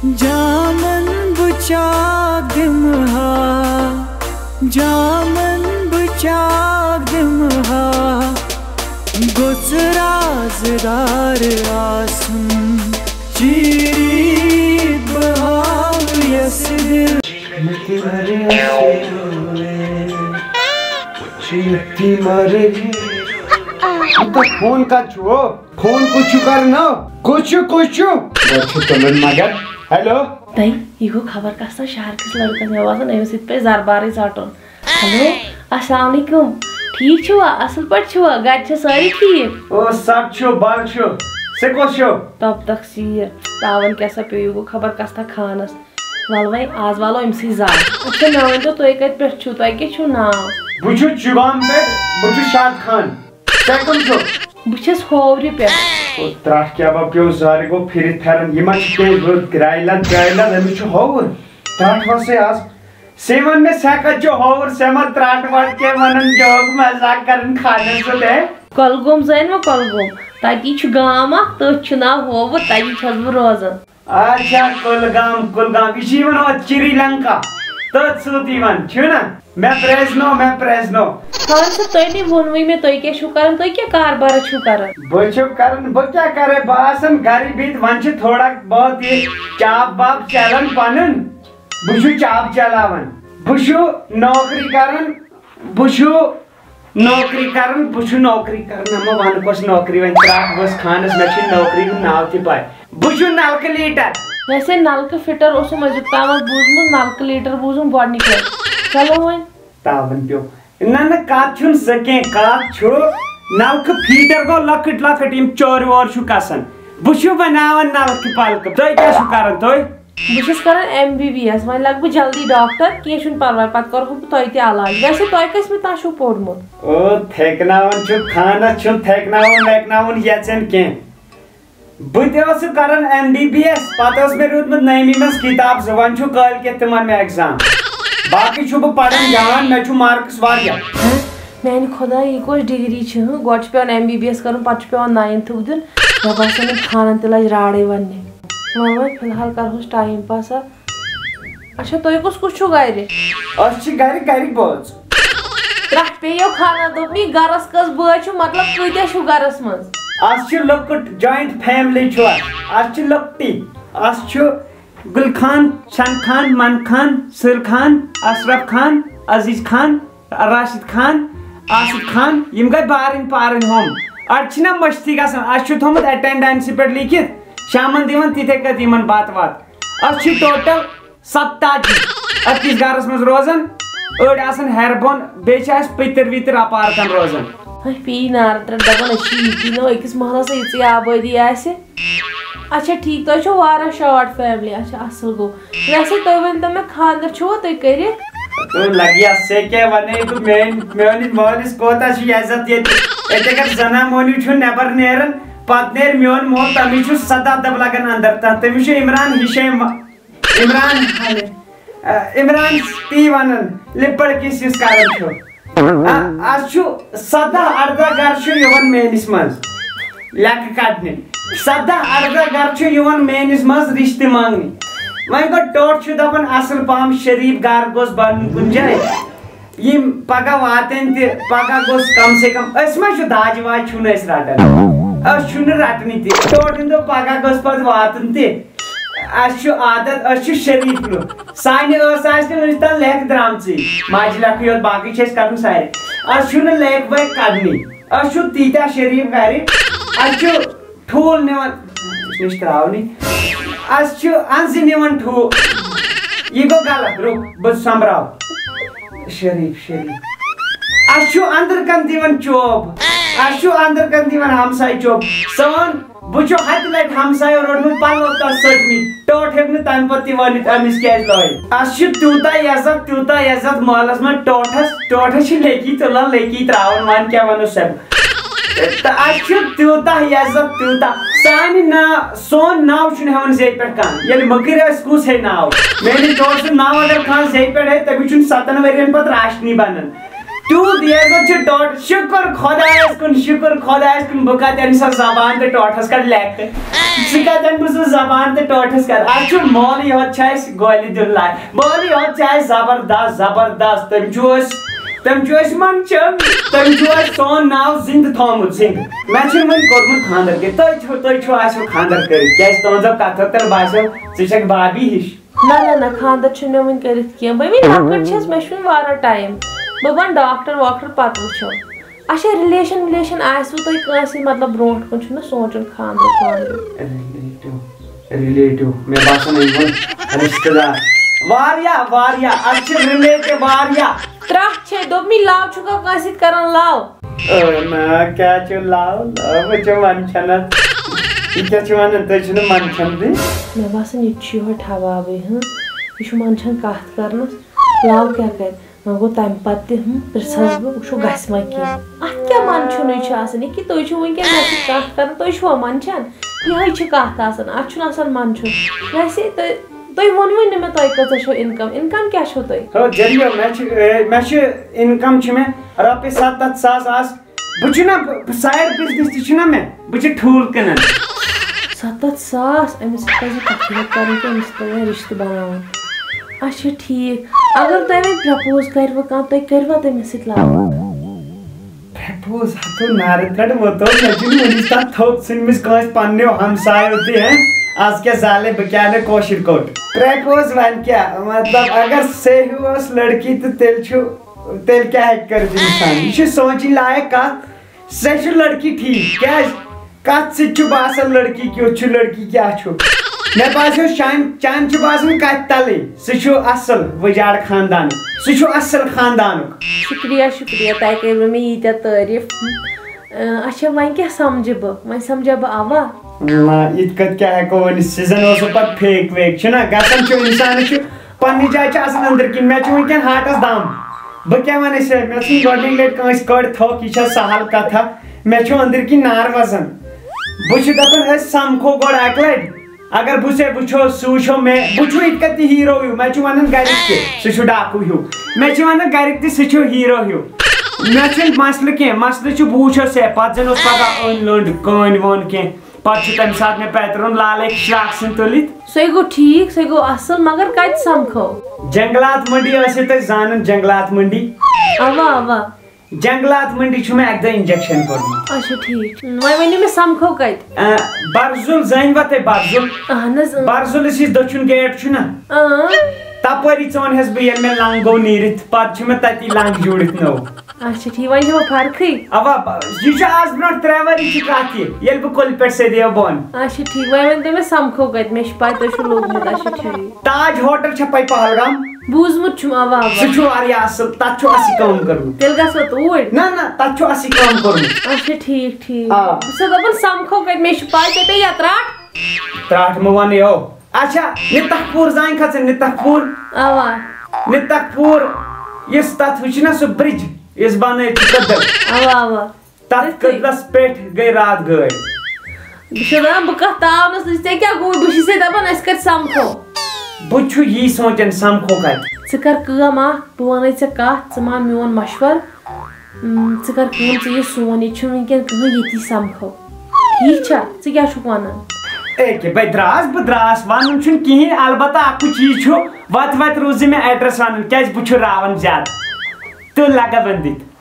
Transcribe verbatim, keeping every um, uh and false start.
جامن بہٕ چاک دِمہٕ ہا، جامن بہٕ چاک دِمہٕ ہا، گوٚژھ رازدار آسُن، چیٖرِتھ بہٕ ہاوٕ یَس دِل۔ فون کتہِ چھُ ہو؟ فون کُس چھُ کران ہو؟ کُس چھُ، کُس چھُ؟ گۄڈٕ چھُ تُلُن مگر۔ ہیلو۔ تۄہہِ، یہِ گوٚو خبر کس تام شہر کِس لڑکس، مےٚ باسان أمِس سۭتۍ پزِ زربارٕے ژٹُن۔ ہیلو، السلام علیکم۔ ٹھیٖک چھِوا؟ اصل پٲٹھۍ چھِوا؟ گرِ چھا سٲری ٹھیٖک؟ او سب چھُ، بل چھُ۔ ژےٚ کۄس چھُو؟ تب تک سیٖر۔ تاون کیٛاہ سا پیوٚو، یہِ گوٚو خبر کس تام خانس۔ وَلہٕ وۄنۍ آز والو أمسٕے زَر۔ اچھا، مےٚ ؤنۍ تو، تُہۍ کَتہِ پٮ۪ٹھ چھِو؟ تۄہہِ کیٛاہ چھُو ناو؟ بہٕ چھُس چُگام پٮ۪ٹھ، بہٕ چھُس شاد خان۔ تۄہہِ کٕم چھِو؟ بہٕ چھَس ہوورِ پٮ۪ٹھ۔ او، ترٛٹھ کیٛاہ با پیوٚو زَرِ، گوٚو پھِرِتھ پھٮ۪رَن۔ یِمَن چھِ کینٛہہ رُت گرٛاے لَد، گرٛاے لَد، أمِس چھُ ہووُر۔ ترٛٹھ وَسٕے آز۔ سے وَن مےٚ، سٮ۪کھ کَتہِ چھُ ہووُر؟ سے ما ترٛٹھ وَٹھ کینٛہہ وَنان، جوک مزاق کَران خانَس سۭتۍ، ہے؟ کۄلگوم زٲنۍ وۄنۍ کۄلگوم۔ تَتی چھُ گام اَکھ، تٔتھۍ چھُ ناو ہووُر، تَتی چھَس بہٕ روزان۔ اچھا، کُلگام، کُلگام، یہِ چھِ یِوان ہۄتھ سری لنکا، تٔتھۍ سۭتۍ یِوان، چھُ نا؟ مےٚ پرٛزنو، مےٚ پرٛزنو۔ خان صٲب، تۄہہِ نے ووٚنوُے مےٚ، تُہۍ کیٛاہ چھِو کران، تُہۍ کیٛاہ کاربارا چھِو کران؟ بہٕ چھُس کران، بہٕ کیٛاہ کرٕ، بہٕ آسان گرِ بِہِتھ، وۄنۍ چھِ تھوڑا بہت یہِ چاپ واپ چلان پنُن، بہٕ چھُس چاپ چلاوان، بہٕ چھُس نوکری کران، بہٕ چھُس نوکری کران، بہٕ چھُس نوکری کران، اما ون کۄس نوکری، وۄنۍ ترٛٹھ ؤژھ خانس، مےٚ چھُنہٕ نوکری ہُنٛد ناو تہِ پاے۔ بہٕ چھُس نلکہٕ لیٹر۔ ویسے نلکہٕ فٹر اوسُم أزیُک تامتھ بوٗزمُت، نلکہٕ لیٹر بوٗزُم گۄڈنِکہِ لٹہِ۔ چلو وۄنۍ۔ تاون پیوٚو۔ نہ، نہ، کتھ چھُنہٕ سُہ کینٛہہ، کتھ چھُ نلکہٕ فیٹر گوٚو لۄکٕٹۍ لۄکٕٹۍ یِم چورِ وورِ چھُ کسان۔ بہٕ چھُس بناوان نلکہٕ پلکہٕ۔ تُہۍ کیٛاہ چھِو کران تُہۍ؟ بہٕ چھَس کران ایم بی بی ایس، وۄنۍ لگہٕ بہٕ جلدی ڈاکٹر، کینٛہہ چھُنہٕ پرواے، پتہٕ کرہو بہٕ تۄہہِ تہِ علاج۔ ویسے تۄہہِ کٔژمہِ تام چھُو پوٚرمُت؟ او، تھیٚکناوان چھُ خانس، چھُ تھیٚکناوُن ویٚکناوُن یژھان کینٛہہ۔ بہٕ تہِ اوسُس کران ایم بی بی ایس، پتہٕ ٲس مےٚ روٗدمُت نٔیمہِ منٛز کتاب زٕ، وۄنۍ چھُ کٲلۍ کٮ۪تھ تہِ وۄنۍ مےٚ ایگزام۔ باقٕے چھُ بہٕ پران جان، مےٚ چھُ مارکس واریاہ۔ میانہِ خۄدایہِ، یہِ کۄس ڈگری چھِ؟ ہٕنٛہ، گۄڈٕ چھُ پٮ۪وان ایم بی بی ایس کرُن، پتہٕ چھُ پٮ۪وان ناینتھُک دیُن۔ مےٚ باسان، یِم خانن تہِ لجہِ راڑے وننہِ۔ وۄنۍ وۄنۍ فی الحال کرہوس ٹایم پاسا۔ اچھا، تُہۍ کُس کُس چھِو گرِ؟ أسۍ چھِ گرِ، گرِکۍ بٲژ۔ ترٛٹھ پیٚیو خانہ دوٚپمٕے، گرس کٔژ بٲژ چھِو؟ مطلب، کۭتیاہ چھِو گرس منٛز؟ اَسہِ چھِ لۄکٕٹ جوینٹ فیملی چھُ اَسہِ۔ اَسہِ چھِ لۄکٹی۔ اَسہِ چھُ گُل خان، چھن خان، من خان، سر خان، اشرف خان، عزیز خان، راشد خان، آصف خان، یِم گٔے بارٕنۍ پارٕنۍ ہُم۔ اَتہِ چھِنہ مٔشتٕے گژھان۔ اَسہِ چھُ تھوٚمُت اٹینڈنسہِ پٮ۪ٹھ لیٖکھِتھ، شامَن دِوان تِتھَے کٔنۍ یِمَن بَتہٕ وَتہٕ۔ اَسہِ چھِ ٹوٹل ستتٲجی أکِس گَرَس منٛز روزان۔ أڑۍ آسان ہٮ۪رٕ بۄن، بیٚیہِ چھِ اَسہِ پِتٕر وِتٕر اَپارکَن روزان۔ ہے، پیٚیہِ نار ترٛٹھ، دَپان أسۍ چھِ ییٚتی نہٕ أکِس محلَس یِژٕے آبٲدی آسہِ۔ اچھا، ٹھیٖک، تۄہہِ چھو واریاہ شارٹ فیملی۔ اچھا، اصل گوٚو۔ ویسے تُہۍ ؤنۍ تو مےٚ، خانٛدر چھُوا تُہۍ کٔرِتھ؟ تُہۍ لگیا سے کیٛاہ ونے بہٕ، میٲنۍ، میٲنِس مٲلِس کوتاہ چھُ عزت ییٚتہِ۔ ییٚتہِ اگر زنان مٔہنیوٗ چھُ نٮ۪بر نیران، پتہٕ نیرِ میون مول، تٔمِس چھُ سداہ دب لگان اندر تتھ۔ تٔمِس چھُ عمران ہِشے م-، عمران، عمران تی ونان، لِپڑ کِس یُس کران چھُ۔ آ، از چھُ سداہ ارداہ گرٕ چھُ یِوان میٲنِس منٛز لیکھٕ کڑنہِ۔ سداہ ارداہ گرٕ چھُ یِوان میٲنِس منٛز رِشتہٕ منٛگنہِ۔ وۄنۍ گوٚو ٹوٹھ چھُ دپان اصل پہم شریف گرٕ گوٚژھ بنُن کُنہِ جایہِ۔ یِم پگاہ واتن تہِ، پگاہ گوٚژھ کم سے کم، أسۍ ما چھِ داجہِ واجہِ چھُنہٕ أسۍ رٹان۔ أسۍ چھُنہٕ رٹنٕے تہِ۔ ٹوٹھن دوٚپ پگاہ گوٚژھ پتہٕ واتُن تہِ۔ اَسہِ چھُ عادت، أسۍ چھِ شریٖف لُکھ۔ سانہِ ٲس آسہِ نہٕ وٕنیُک تام لیکھ درٛامژٕے۔ ماجہِ لیکھٕے یوت، باقٕے چھِ أسۍ کَڑُن سارے۔ اَسہِ چھُنہٕ لیکھ ویکھ کَڑنٕے۔ أسۍ چھُ تیٖتیٛاہ شریٖف گَرِ۔ اَسہِ چھُ ٹھوٗل نِوان، أسۍ نِش ترٛاونٕے۔ اَسہِ چھُ اَنزٕ نِوان ٹھوٗل۔ یہِ گوٚو غلط، رُک، بہٕ سۄمبراو۔ شریٖف، شریٖف۔ اَسہِ چھُ أنٛدرٕ کَنہِ دِوان چوب۔ اَسہِ چھُ أنٛدرٕ کَنہِ دِوان ہمساے چوب۔ سون بہٕ چھُ ہتہِ لٹہِ ہمسایو روٚٹمُت پلو تس سٔٹمٕتۍ، ٹوٹھ ہیوٚک نہٕ تمہِ پتہٕ تہِ ؤنِتھ أمِس کیازِ لٲج۔ اَسہِ چھُ تیوٗتاہ عزت، تیوٗتاہ عزت محلس منٛز ٹوٹھس، ٹوٹھس چھِ لیٚکی تُلان، لیٚکی ترٛاوان، وۄنۍ کیٛاہ ونو سا بہٕ۔ تہٕ اَسہِ چھُ تیوٗتاہ عزت، تیوٗتاہ۔ سانہِ نا-، سون ناو چھُنہٕ ہٮ۪وان زیٚیہِ پٮ۪ٹھ کانٛہہ۔ ییٚلہِ مٔکٕرۍ ٲسۍ، کُس ہے ناو؟ میٲنِس ٹوٹھ سُنٛد ناو اگر کانٛہہ زیٚیہِ پٮ۪ٹھ ہیٚیہِ، تٔمِس چھُنہٕ ستن ؤرین پتہٕ راشنی بنان۔ تیوٗت عزت چھُ ٹوٹھ، شُکُر خۄدایَس کُن، شُکُر خۄدایَس کُن، بہٕ کَتہِ اَنہٕ سۄ زبان تہٕ ٹوٹھَس کَرٕ لیٚکھٕ؟ ژٕ کَتہِ اَنہٕ بہٕ سۄ زبان تہٕ ٹوٹھَس کَرٕ؟ اَتھ چھُ مولٕے یوت چھُ اَسہِ گولہِ دیُن لایق، مولٕے یوت چھُ اَسہِ زبردست، زبردست۔ تٔمۍ چھُ أسۍ، تٔمۍ چھُ أسۍ منٛدچھان، تٔمۍ چھُ اَسہِ سون ناو زِندٕ تھوٚومُت، زِندٕ۔ مےٚ چھُنہٕ وُنہِ کوٚرمُت خانٛدر کینٛہہ، تُہۍ چھِو، تُہۍ چھِو آسیو خانٛدر کٔرِتھ، کیٛازِ تُہنٛزو کَتھو تیٚلہِ باسیو ژٕ چھَکھ بابی ہِش۔ نہ نہ نہ، خانٛدر چھُنہٕ مےٚ وُنہِ کٔرِتھ کینٛہہ، بہٕ وٕنہِ لۄکٕٹ چھَس، مےٚ چھُ وُنہِ واریاہ ٹایم۔ بہٕ وَنہٕ ڈاکٹر واکٹر پَتہٕ وٕچھو۔ اچھا، ریلیشن ویلیشن آسِوٕ تۄہہِ کٲنٛسہِ، مطلب، برونٛٹھ کُن چھُنہ سونٛچُن خانٛدرُک وانٛدرُک؟ ریلیٹو، ریلیٹو، مےٚ باسان یِمن رشتہٕ دار۔ واریاہ، واریاہ، اَتھ چھِ ریلیٹو واریاہ۔ ترٛٹھ چھے، دوٚپمَے لو چھُکھا کٲنٛسہِ سۭتۍ کران لو؟ او نا، کیٛاہ چھُ لو؟ لو چھُ منٛدچھنس۔ یہِ کیٛاہ چھُ وَنان؟ تُہۍ چھِو نہٕ منٛدچھان تہِ؟ مےٚ باسان یہِ تہِ چھُ یِہوٚے ٹھوابٕے، ہٕنٛہ۔ یہِ چھُ منٛدچھان کَتھ کرنس۔ لو کیٛاہ کرِ؟ وۄنۍ گوٚو تَمہِ پَتہٕ تہِ، ہُم، پِرٛژھَس بہٕ، وٕچھو گژھِ ما کینٛہہ۔ اَتھ کیٛاہ منٛدچھُنٕے چھُ آسان؟ یہِ کہِ تُہۍ چھِو وٕنکٮ۪ن مےٚ سۭتۍ کَتھ کَران، تُہۍ چھِوا منٛدچھان؟ یِہوٚے چھِ کَتھ آسان، اَتھ چھُنہٕ آسان منٛدچھُن۔ ویسے تُہۍ، تُہۍ ووٚنوُے نہٕ مےٚ تۄہہِ کۭژاہ چھو اِنکَم۔ اِنکَم کیٛاہ چھو تۄہہِ؟ ہو جٔلیو، مےٚ چھِ، اے، مےٚ چھِ اِنکَم چھِ مےٚ رۄپیہِ سَتَتھ ساس آز۔ بہٕ چھُ نہ، سایِڈ بِزنِس تہِ چھُ نہ مےٚ، بہٕ چھُ ٹھوٗل کٕنان۔ سَتَتھ ساس؟ أمِس سۭتۍ پَزِ کَتھ باتھ کَرٕنۍ تہٕ أمِس سۭتۍ پَزِ رِشتہٕ بَناوُن۔ اچھا ٹھیٖک، اگر تۄہہِ وۄنۍ پرٛپوز کَرِوٕ کانٛہہ، تُہۍ کٔرِوا تٔمِس سۭتۍ لَو؟ پرٛپوز ہَتو نارٕ ترٛٹھ ووتو، مےٚ چھُنہٕ وُنِس تام تھوٚد ژھٕنمٕژ کٲنٛسہِ پنٛنیو ہمسایو تہِ، ہیں؟ از کیٛاہ زالے بہٕ کیٛاہ مےٚ کٲشِر کوٚٹ؟ پرٛپوز وَنہِ کیٛاہ؟ مطلب، اگر صحیح اوس لڑکی تہٕ تیٚلہِ چھُ، تیٚلہِ کیٛاہ ہیٚکہِ کٔرِتھ اِنسان؟ یہِ چھِ سونٛچِنۍ لایق کَتھ۔ سۄ چھِ لڑکی ٹھیٖک، کیٛازِ؟ کَتھ سۭتۍ چھُ باسان لڑکی کیُتھ چھُ، لڑکی کیٛاہ چھُ؟ مےٚ باسیو شان-، چانہِ چھُ باسان کَتھِ تَلٕے۔ سُہ چھُ اَصٕل وٕجاڑ خاندانُک، سُہ چھُ اَصٕل خاندانُک۔ شُکریہ، شُکریہ، تۄہہِ کٔروٕ مےٚ ییٖتیٛاہ تعٲریٖف۔ اۭں، اچھا، وۄنۍ کیٛاہ سَمجھٕ بہٕ؟ وۄنۍ سَمجھا بہٕ اَوا؟ نہ، یِتھ کٔنۍ کیٛاہ ہٮ۪کو ؤنِتھ؟ سیٖزن اوس پَتہٕ فیک ویک، چھُنہ گژھان چھُ اِنسانَس چھُ پننہِ جایہِ چھِ آسان أنٛدٕرۍ کِنۍ، مےٚ چھُ وٕنکٮ۪ن ہارٹس دم۔ بہٕ کیٛاہ وَنہٕ ژےٚ، مےٚ ژھٕنۍ گۄڈٕنِکۍ لٹہِ کٲنٛسہِ کٔڑ تھۄکھ، یہِ چھےٚ سہل کتھا۔ مےٚ چھُ أنٛدٕرۍ کِنۍ نار وزان۔ بہٕ چھُس دپان، أسۍ سمکھو گۄڈٕ اکہِ لٹہِ۔ اگر بہٕ ژےٚ وٕچھو، سُہ وٕچھو مےٚ، بہٕ چھُ یِتھ کٔنۍ تہِ ہیٖرو ہیوٗ، مےٚ چھُ ونان گرِکۍ تہِ، سُہ چھُ ڈاکوٗ ہیوٗ۔ مےٚ چھِ ونان گرِکۍ تہِ، سُہ چھُ ہیٖرو ہیوٗ۔ مےٚ چھُنہٕ مسلہٕ کینٛہہ، مسلہٕ چھُ بہٕ وٕچھو ژےٚ، پتہٕ زن اوس پگاہ أنۍ لٔنٛڈ، کٲنۍ وٲنۍ کینٛہہ۔ پتہٕ چھُ تمہِ ساتہٕ مےٚ پیترُن لالے شراکھ سٕنٛدۍ تُلِتھ۔ سُے گوٚو ٹھیٖک، سُے گوٚو اصل، مگر کتہِ سمکھو؟ جنگلات منڈی ٲسِو تُہۍ زانان، جنگلات منڈی؟ اوا، اوا۔ جنگلات منڈی چھُ مےٚ اکہِ دۄہ انجیکشن کوٚرمُت۔ اچھا، ٹھیٖک۔ وۄنۍ ؤنِو مےٚ سمکھو کتہِ؟ آ، برزُل، زٲنۍوا تُہۍ برزُل؟ اہن حظ، اۭں۔ برزُلس یُس دٔچھُن گیٹ چھُنہ؟ اۭں۔ تپٲری ژٲنہس بہٕ، ییٚلہِ مےٚ لنگ گوٚو نیٖرِتھ، پتہٕ چھُ مےٚ تتی لنگ جوٗڑِتھ نٔو۔ اچھا، ٹھیٖک، وۄنۍ چھِ وۄنۍ فرقٕے۔ اوا، ب-، یہِ چھُ آز برونٛٹھ ترٛےٚ ؤری چھِ کتھ یہِ، ییٚلہِ بہٕ کۄلہِ پٮ۪ٹھ سیٚدیو بۄن۔ اچھا، ٹھیٖک، وۄنۍ ؤنۍ تو مےٚ سمکھو کتہِ؟ مےٚ چھِ پاے تۄہہِ چھُو لوٚگمُت۔ اچھا، ٹھیٖک۔ تاج ہوٹل چھےٚ پاے پہلگام؟ بوٗزمُت چھُم، اوا، اوا۔ سُہ چھُ واریاہ اصل، تتھ چھُ اسی کٲم کٔرمٕژ۔ تیٚلہِ گژھو توٗرۍ؟ نہ، نہ، تتھ چھُ اسی کٲم کٔرمٕژ۔ اچھا، ٹھیٖک، ٹھیٖک۔ آ۔ بہٕ چھَس دپان سمکھو کتہِ؟ مےٚ چھِ پاے ژےٚ پیٚیہِ یا ترٛٹھ۔ ترٛٹھ مہٕ وَن یو۔ اچھا، نِتَکھ پوٗر زانہِ کھا ژٕ؟ نِتَکھ پوٗر؟ اوا۔ نِتَکھ پوٗر، یُس تَتھ ہُہ چھُنہ سُہ برج، یُس بَنٲیِتھ چھُ کٔدٕل۔ اوا، اوا۔ تَتھ تٔتھٕے۔ کٔدلَس پٮ۪ٹھ گٔے راتھ گٲڑۍ۔ بہٕ چھَس دَپان، بہٕ کَتھ تاونَس نِش، ژےٚ کیٛاہ گوٚو؟ بہٕ چھُسے دَپان، أسۍ کَتہِ سَمکھو؟ بہٕ چھُ یی سونٛچان، سَمکھو کَتہِ؟ ژٕ کَر کٲم اَکھ، بہٕ وَنَے ژےٚ کَتھ، ژٕ مان میون مَشوَرٕ۔ اۭں، ژٕ کر کٲم، ژٕ یہِ سون ییٚتہِ چھُنہٕ وٕنکیٚن کٕہٕنۍ، ییٚتی سمکھو۔ ٹھیٖک چھا؟ ژٕ کیٛاہ چھُکھ وَنان؟ اے کہِ بہٕ درٛاس، بہٕ درٛاس، وَنُن چھُنہٕ کِہیٖنۍ، البتہ اَکُے چیٖز چھُ، وَتہِ وَتہِ روٗز مےٚ ایڈرَس وَنُن، کیٛازِ بہٕ چھُ راوان زیادٕ تہٕ لَگَان وَندِتھ۔